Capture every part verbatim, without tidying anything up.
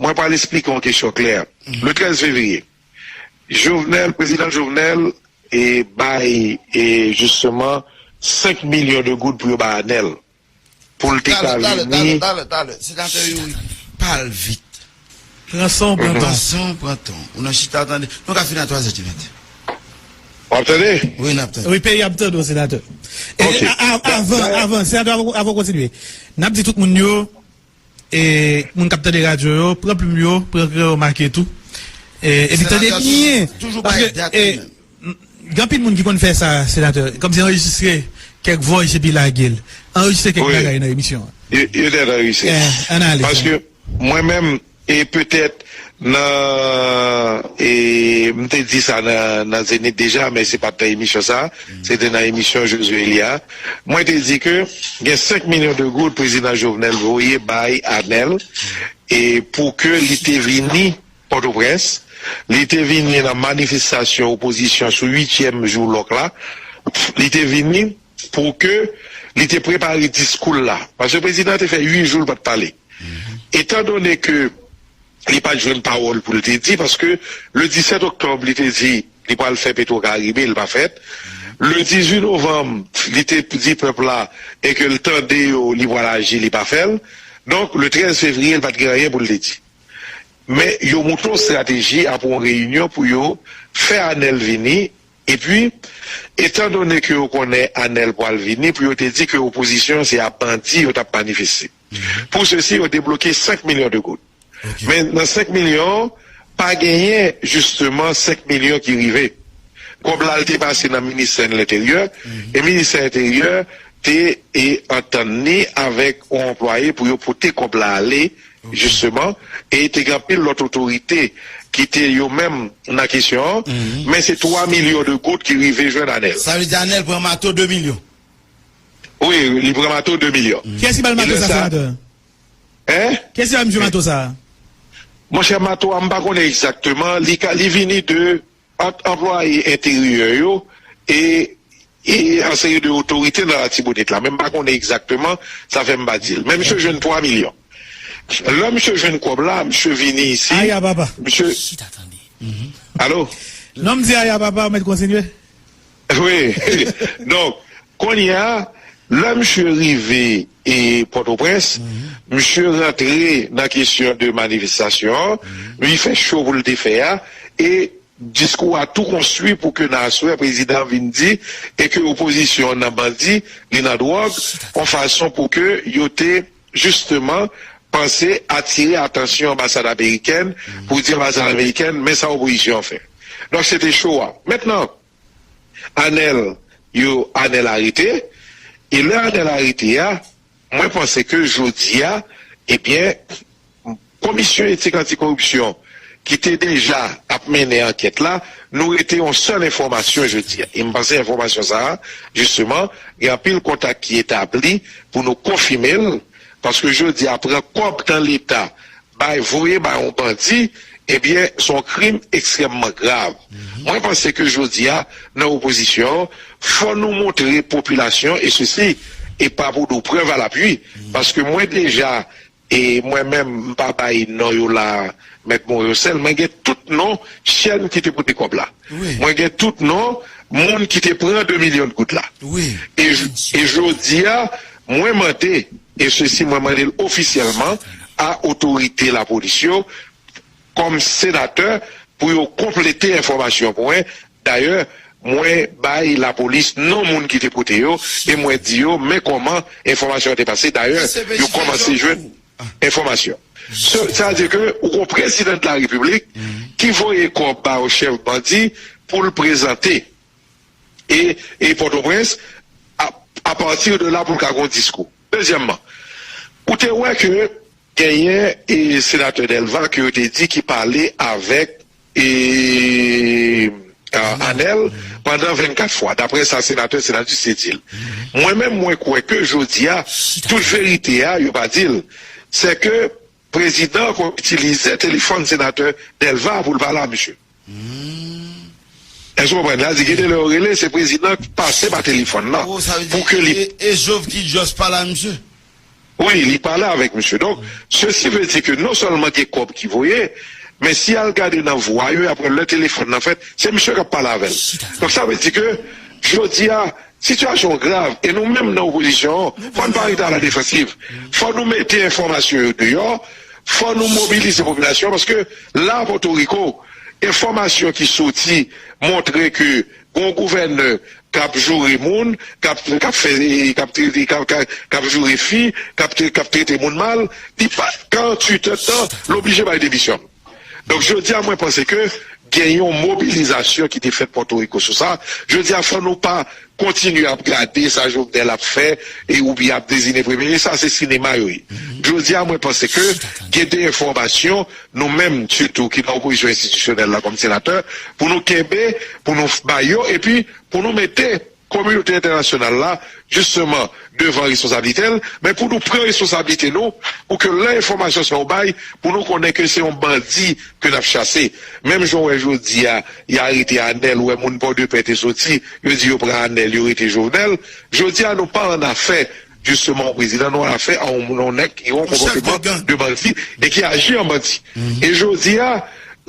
mwen pral esplike yon kesyon klè. Le trèz fevriye, Jovenel, prezidan Jovenel, e bay, e jisteman, senk milyon de goud pou yo bay Anèl. Pou l te ka vini. Talè, talè, talè, talè. Senatè Youri, pale vit. Pran san w, pran tan. Pran san w, pran tan w. Ou nan chita, tande. Nou ka fini a twa zè di maten. W ap tande? Wi, n ap tande. Wi, peyi ap tande w, senatè. E, a, a, avan, avan, senatè, avan, avan w kontinye, n ap di tout moun yo, e, moun k ap tande radyo yo, pran plim yo, pran kreyon, make tou. E, epi tande byen. Toujou bay dat li menm. Gen anpil moun ki konn fè sa, senatè. Kòmsi anrejistre kèk voice epi lage l. Anrejistre kèk bagay nan emisyon an. Yo, yo te anrejistre. Eh, ann ale. Paske mwen menm, e petèt nan, e m te di sa nan, nan Zenith deja, men se pa t nan emisyon sa, se te nan emisyon Josué Elia. Mwen te di ke gen senk milyon de goud prezidan Jovenel voye bay Anèl, e pou ke li te vini Pòtoprens, li te vini nan manifestasyon opozisyon sou uityèm jou lòk la, li te vini pou ke li te prepare diskou l la. Paske prezidan te fè uit jou l pa t pale. Etan done ke li pa t jwenn pawòl pou l te di, paske le disèt oktòb, li te di li pral fè Petro Karibe, li pa fèt. Le dizuit novanm, li te di pèp la e ke l tande yo, li pral aji, li pa fè l. Donk, le trèz fevriye, li pa t gen anyen pou l te di. Men yo monte yon estrateji apre yon reyinyon pou yo fè Anèl vini, epi, etan done ke yo konnen Anèl pral vini, pou yo te di ke opozisyon se ap bandi yo t ap manifeste. Pou sesi, yo debloke senk milyon de goud. Men nan senk milyon, pa genyen jisteman senk milyon ki rive. Kòb la, l te pase nan ministè Lenteryè, e ministè Lenteryè te, e, antann li avèk yon anplwaye pou yo pote kòb la ale, jisteman, e te gen anpil lòt otorite ki te yo menm nan kesyon an, men se twa milyon de goud ki rive jwenn Anèl. Sa vle di Anèl pran mato de milyon? Wi, li pran mato de milyon. Kiyès ki ba l mato sa, senatè? Hein? Kiyès ki ba misye mato sa? Monchè, mato a, m pa konnen egzakteman. Li ka, li vini de ant anplwaye enteryè yo e, e an seri de otorite nan Latibonit la. Men m pa konnen egzakteman, sa fè m pa di l. Men misye jwenn twa milyon. Lè misye jwenn kòb la, misye vini isi. Aya papa. Misye. Chita tande. Alo? Non, m di aya papa, ou mèt kontinye. Wi. Donk, kounye a, lè misye rive e Pòtoprens, misye rantre nan kesyon de manifestasyon an, li fè cho pou l te fè a, e diskou a tou konstwi pou ke nan aswè prezidan an vin di e ke opozisyon an nan bandi, li nan dwòg, yon fason pou ke yo te jisteman panse atire atansyon anbasad amerikèn pou di anbasad amerikèn, men sa opozisyon an fè. Donk, se te cho a. Mentnan, Anèl, yo, Anèl arete, e lè Anèl arete a, mwen panse ke jodi a, ebyen, Komisyon Etik Antikoripsyon ki te deja ap mennen ankèt la, nou rete yon sèl enfòmasyon jodi a. E m panse enfòmasyon sa a, jisteman, gen anpil kontak ki etabli pou nou konfime l, paske jodi a pran kòb nan Leta, bay, voye bay yon bandi, ebyen, se yon krim ekstrèmman grav. Mwen panse ke jodi a, nan opozisyon, fò nou montre popilasyon, e sesi, e pa pou nou prèv a lapui, paske mwen deja, e mwen menm, m pa bay non yo la, Mèt Morisel, mwen gen tout non chèn ki te pote kòb la. Mwen gen tout non moun ki te pran de milyon goud la. E, e jodi a, mwen mande, e sesi mwen mande l ofisyèlman a otorite lapolis yo, kòm senatè, pou yo konplete enfòmasyon pou mwen. Dayè, mwen bay lapolis non moun ki te pote yo, e mwen di yo, men kòman enfòmasyon te pase. Dayè, yo kòmanse jwenn enfòmasyon. Sa, sa vle di ke ou gon prezidan de la repiblik ki voye kòb ba yon chèf bandi pou l prezante e, e Pòtoprens, a, apati de la pou l ka gon diskou. Dezyèmman, ou te wè ke genyen e senatè Delva ke yo te di ki pale avèk e, a, Anèl pandan vennkat fwa, daprè sa senatè Senatus te di l. Mwen menm, mwen kwè ke jodi a, tout verite a, yo pa di l. Se ke prezidan an itilize telefòn senatè Delva pou l pale a misye. Èske w konprann? Sa di, gen de lè yo rele, se prezidan k pase pa telefòn nan. Pou ke li. E, e Jov ki just pale a misye? Wi, li pale avèk misye. Donk, sesi vle di ke non sèlman gen kòb ki voye, men si y al gade nan vwa yo, y ap wè lè telefòn nan fèt, se misye k ap pale avè l. Donk, sa vle di ke jodi a, sitiyasyon an grav, e nou menm nan opozisyon an, fò n pa rete a la defansiv. Fò nou mete enfòmasyon yo deyò, fò nou mobilize popilasyon an, paske la, Pòtoriko, enfòmasyon ki soti montre ke gon gouvènè k ap joure moun, k ap, k ap fè, k ap trete, k ap, k ap, k ap joure fi, k ap, k ap trete moun mal, li pa, karanntuit èdtan, l oblije bay demisyon. Donk, jodi a, mwen panse ke gen yon mobilizasyon ki te fèt Pòtoriko sou sa. Jodi a, fò nou pa kontinye ap gade sa Jovenel ap fè e oubyen ap dezine premye minis. Sa se sinema yo ye. Jodi a, mwen panse ke gen de enfòmasyon, nou menm, sitou ki nan opozisyon enstitisyonèl la kòm senatè, pou nou kenbe, pou nou bay yo, epi pou nou mete kominote entènasyonal la, jisteman, devan responsablite l, men pou nou pran responsablite nou, pou ke lè enfòmasyon sa yo bay, pou nou konnen ke se yon bandi ke n ap chase. Menm jan w wè jodi a, y arete Anèl, ou wè moun Pòdepè te soti, yo di yo pran Anèl, yo rete Jovenel. Jodi a, nou pa annafè, jisteman, yon prezidan, nou annafè a yon, yon nèg ki gen yon konpòteman de bandi e ki aji an bandi. E jodi a,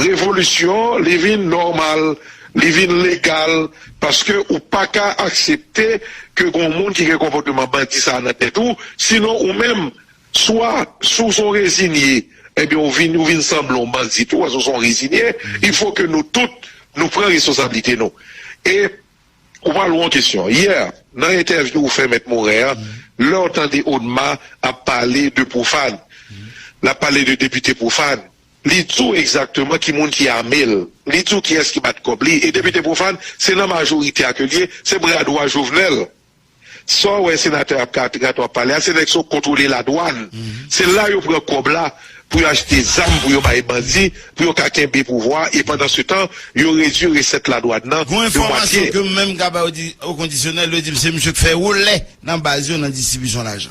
revolisyon, li vin nòmal, li vin legal, paske ou pa ka aksepte ke gon moun ki gen konpòteman bandi sa a nan tèt ou, sinon ou menm, swa, si w se yon rezinye, ebyen, ou vin, ou vin sanble yon bandi tou, paske w se yon rezinye, il faut que nou tout, nou pran responsablite nou. E ou pale yon kesyon. Yè, nan entèvyou ou fè Mèt Moren an, lè w tande Odma ap pale de pwofàn, l ap pale de depite pwofàn, li di w egzakteman ki moun ki ame l. Li di w kiyès ki bat kòb li. E depite pwofàn, se nan majorite a ke l ye, se bra dwa Jovenel. Sa w wè senatè ap kat, kat w ap pale a, se nèg sa yo kontwole ladwàn. Se la yo pran kòb la pou yo achte zam, pou yo bay bandi, pou yo ka kenbe pouvwa, e pandan se tan, yo redui resèt ladwàn nan de mwatye. Gon enfòmasyon ke m menm m ka ba w di, o kondisyonèl, yo di m se misye k fè wòlè nan baz yo nan distribisyon lajan.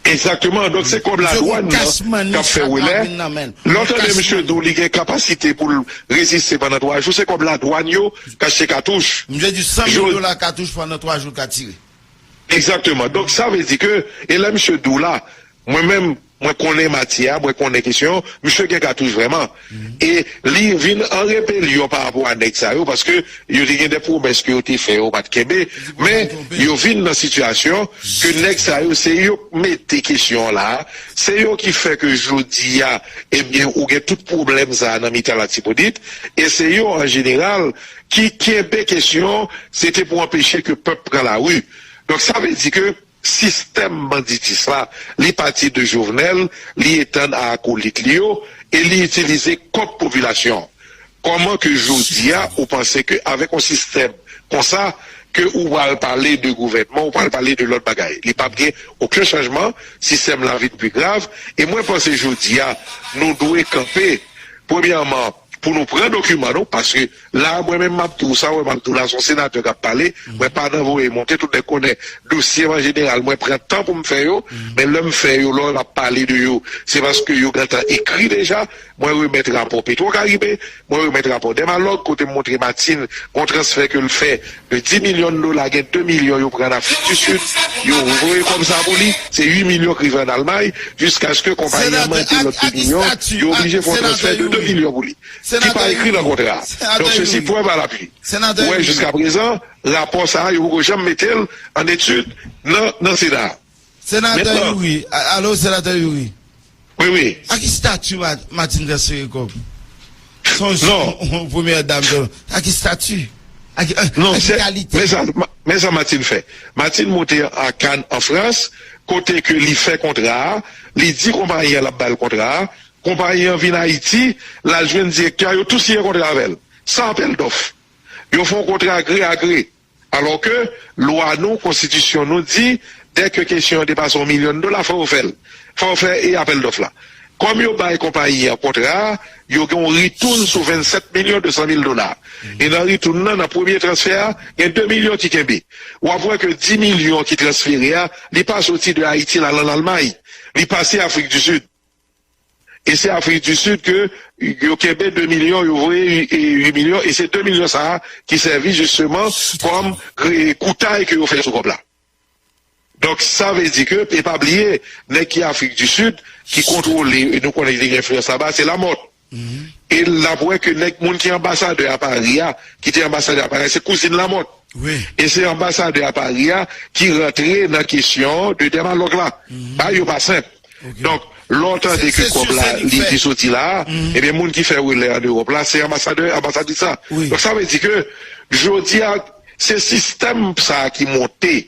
Egzakteman. Donk, se kòb ladwàn nan k ap fè wòlè. Lè w tande misye di w li gen kapasite pou l reziste pandan twa jou, se kòb ladwàn yo k achte katouch. Misye di san mil dola katouch pandan twa jou l ka tire. Egzakteman. Donk, sa vle di ke, e lè misye di w la, mwen menm, mwen konnen matyè a, mwen konnen kesyon, misye gen katouch vrèman. E li vin an rebelyon pa rapò a nèg sa yo, paske yo te gen de pwomès ke yo te fè, yo pa t kenbe, men yo vin nan sitiyasyon ke nèg sa yo, se yo k mete kesyon an la, se yo ki fè ke jodi a, ebyen, ou gen tout pwoblèm sa a nan mitan Latibonit, e se yo, an jeneral, ki kenbe kesyon, se te pou anpeche ke pèp pran lari. Donk, sa vle di ke sistèm banditis la, li pati de Jovenel, li etann a akolit li yo, e li itilize kòb popilasyon an. Kòman ke jodi a, ou panse ke avèk yon sistèm konsa, ke ou pral pale de gouvènman, ou pral pale de lòt bagay? Li p ap gen okenn chanjman, sistèm la vin pi grav, e mwen panse jodi a, nou dwe kanpe, premyèman, pou nou pran dokiman nou, paske la, mwen menm, m ap di w sa, w wè, m ap di w la, se yon senatè k ap pale, mwen pa nan voye monte, tout nèg konnen dosye m an jeneral, mwen pran tan pou m fè yo, men lè m fè yo, lè m ap pale de yo, se paske yo gentan ekri deja, mwen remèt rapò Petro Caribe, mwen remèt rapò Dermalog, kote m montre Martine, yon transfè ke l fè, de dis milyon dola, gen de milyon yo pran an Afrik di Sid, yo voye kòb sa pou li, se uit milyon k rive an Almay, jiskaske konpayi an mande lòt de milyon, yo oblije fè yon transfè de de milyon pou li, ki pa ekri nan kontra a. Donk, sesi prèv a lapui. Ou wè, jiskaprezan, rapò sa a, yo poko janm mete l an etid nan, nan Sena a. Senatè Youri, a- alo, Senatè Youri. Wi, wi. A ki stati Ma- Martine transfere kòb? Se yon, non, yon premyè dam, a ki stati? A ki, a, non, a ki kalite? Men sa, men sa Martine fè. Martine monte a Cannes, an Frans, kote ke li fè kontra a, li di konpayi an l ap ba l kontra a, konpayi an vin Ayiti, l al jwenn direktè a, yo tou siyen kontra avè l, san apèl dòf. Yo fè yon kontra gre a gre. Alò ke lwa nou, konstitisyon nou di, dèke kesyon an depase yon milyon dola, fò yo fè l. Fò yo fè e apèl dòf la. Kòm yo bay konpayi an kontra a, yo gen yon ritoun sou vennsèt milyon de san mil dola. E nan ritoun nan, nan premye transfè a, gen de milyon ki kenbe. W ap wè ke dis milyon ki transfere a, li pa soti de Ayiti, l al an Almay. Li pase Afrik di Sid. E se Afrik di Sid ke yo kenbe de milyon, yo voye uit milyon, e se de milyon sa a ki sèvi jisteman kòm, e, koutay ke yo fè sou kòb la. Donk, sa vle di ke, e pa bliye, nèg ki Afrik di Sid, ki kontwole, e nou konnen ki te gen enfliyans laba, se Lamòt. E l ap wè ke nèg, moun ki anbasadè a Pari a, ki te anbasadè a Pari a, se kouzin Lamòt. E se anbasadè a Pari a ki rantre nan kesyon de Dèmalòg la. Bagay yo pa senp. Donk, lè w tande ke kòb la, li, li soti la a, ebyen, moun ki fè relè an Ewòp la, se anbasadè, anbasadris la. Donk, sa vle di ke, jodi a, se sistèm sa a ki monte.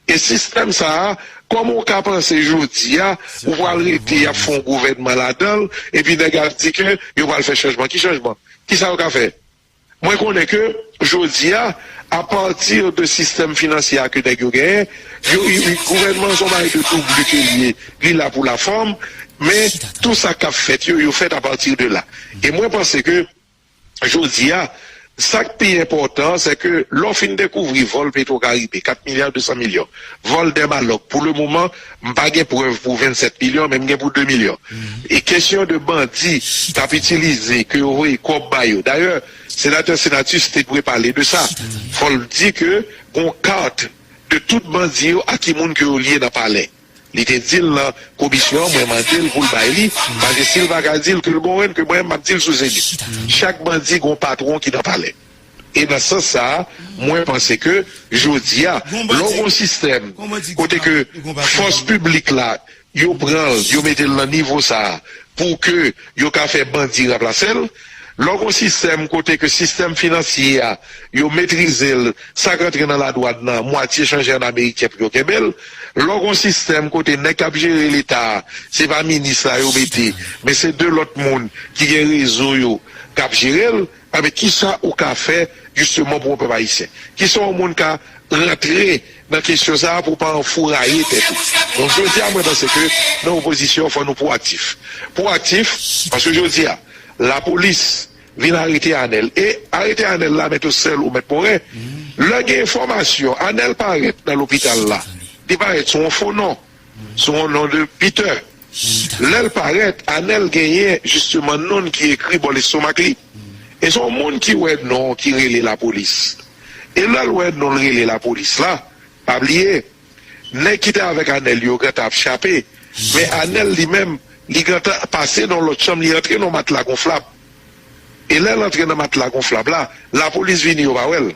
E sistèm sa a, kòman w ka panse jodi a, ou pral rete, y ap fè yon gouvènman ladan l, epi nèg ap di ke yo pral fè chanjman. Ki chanjman? Kisa yo ka fè? Mwen konnen ke jodi a, apati de sistèm finansye a ke nèg yo genyen, yo, yo, yo, gouvènman se yon bagay de doub ke li ye, li la pou lafòm, men tou sa k ap fèt yo, yo fèt apati de la. E mwen panse ke jodi a, sa k pi enpòtan, se ke lè w fin dekouvri vòl Petro Caribe, kat milya de san milyon, vòl Dèmalòg, pou le moman, m pa gen prèv pou vennsèt milyon, men m gen pou de milyon. E kesyon de bandi k ap itilize, ke yo voye kòb ba yo. Dayè, senatè Senatus te dwe pale de sa. Fò l di ke gon kat de tout bandi yo a ki moun ke yo lye nan palè. Li te di l nan komisyon an, mwen mande l pou l bay li, paske si l pa ka di l, ke l bon renn, ke mwen menm m ap di l sou se li. Chak bandi gon patwon ki nan palè. E nan sans sa a, mwen panse ke jodi a, lè w gon sistèm kote ke fòs piblik la, yo pran l, yo mete l nan nivo sa a, pou ke yo ka fè bandi ranplase l. Lè w gon sistèm kote ke sistèm finansye a, yo metrize l, sa k rantre nan ladwàn nan, mwatye chanje an ameriken pou yo kenbe l. Lè w gon sistèm kote nèg k ap jere Leta a, se pa minis la yo mete, men se de lòt moun ki gen rezo yo k ap jere l. Enben, kisa ou ka fè, jisteman, pou yon pèp ayisyen? Kisa yon moun ka rantre nan kesyon sa a pou w pa anfouraye tèt ou? Donk, jodi a, mwen panse ke nan opozisyon, fò nou pwoaktif. Pwoaktif, paske jodi a, lapolis vin arete Anèl. E arete Anèl la, mèt Osèl ou mèt Moren, lè gen enfòmasyon, Anèl parèt nan lopital la, li parèt sou yon fo non, sou yon non de Peter. Lè l parèt, Anèl genyen, jisteman, non ki ekri bò lestomak li. E se yon moun ki wè non ki rele lapolis. E lè l wè non l rele lapolis la, pa bliye, nèg ki te avèk Anèl yo gentan ap chape. Men Anèl li menm, li gentan pase nan lòt chanm, li antre nan matla gonflab. E lè l antre nan matla gonflab la, lapolis vini, yo pa wè l.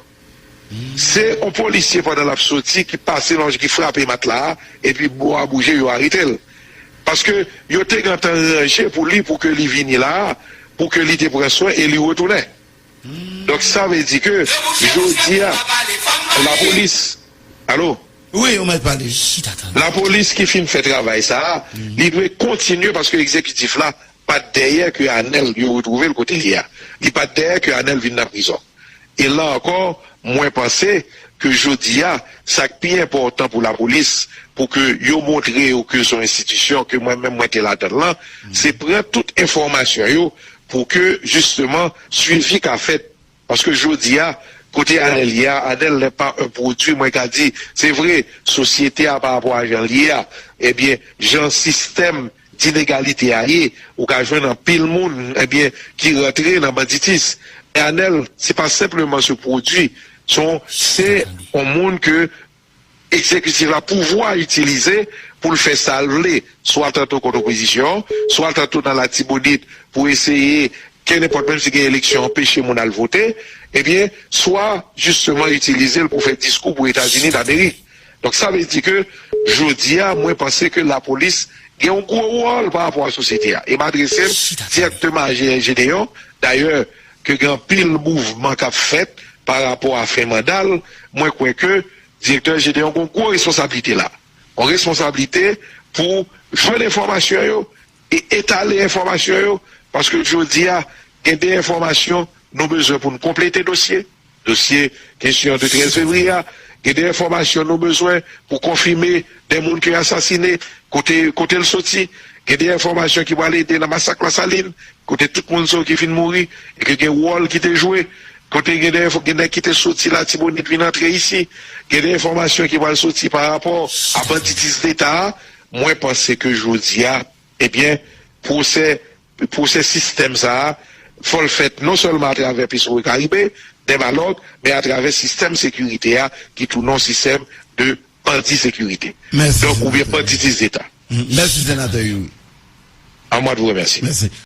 Se yon polisye pandan l ap soti ki pase nan, ki frape matla a, epi bò a bouje, yo arete l. Paske yo te gentan ranje pou li, pou ke li vini la a, pou ke li te pran swen e li retounen. Donk, sa vle di ke jodi a, lapolis, alo? Wi, ou mèt pale. Lapolis ki fin fè travay sa a, li dwe kontinye paske egzekitif la pa t dèyè ke Anèl yo retwouve l kote l ye a. Li pa t dèyè ke Anèl vin nan prizon. E la ankò, mwen panse ke jodi a, sa k pi enpòtan pou lapolis, pou ke yo montre yo ke se yon enstitisyon ke mwen menm mwen te ladan l lan, se pran tout enfòmasyon yo pou ke, jisteman, swivi ka fèt. Paske jodi a, kote Anèl ye a, Anèl n'est pas un produit, mwen ka di, se vre, sosyete a pa rapò a jan l ye a, ebyen, jan sistèm dinegalite a ye, ou ka jwenn anpil moun, ebyen, ki rantre nan banditis. Men Anèl, se pa senpleman se pwodui, se yon, se yon moun ke egzekitif la, pouvwa a itilize pou l fè sa l vle, swa tanto kont opozisyon, swa tanto nan Latibonit pou eseye, kenenpòt, menm si gen eleksyon, anpeche moun al vote, ebyen, swa, jisteman, itilize l pou fè diskou pou Etazini Damerik. Donk, sa vle di ke, jodi a, mwen panse ke lapolis gen yon gwo wòl pa rapò a sosyete a. E m adrese m dirèkteman a G-, Gedeon, dayè, ke gen anpil mouvman k ap fèt pa rapò a fen manda l, mwen kwè ke direktè Gedeon gen yon gwo responsablite la. Yon responsablite pou jwenn enfòmasyon yo e etale enfòmasyon yo, paske jodi a, gen de enfòmasyon nou bezwen pou n konplete dosye. Dosye kesyon de trèz fevriye a, gen de enfòmasyon nou bezwen pou konfime de moun ke yo asasine, kote, kote l soti. Gen de enfòmasyon ki pral ede nan masak Lasalin, kote tout moun sa yo ki fin mouri, e ke gen wòl ki te jwe, kote gen de enfo-, gen nèg ki te soti Latibonit vin antre isi, gen de enfòmasyon ki pral soti pa rapò a banditis Leta a. Mwen panse ke jodi a, ebyen, pwosè, pwosè sistèm sa a, fò l fèt non sèlman atravè Petro Caribe, Dèmalòg, men atravè sistèm sekirite a, ki tounen yon sistèm de anti sekirite. Donk, oubyen banditis deta. Mèsi, senatè Youri. À moi de vous remercier. Mèsi.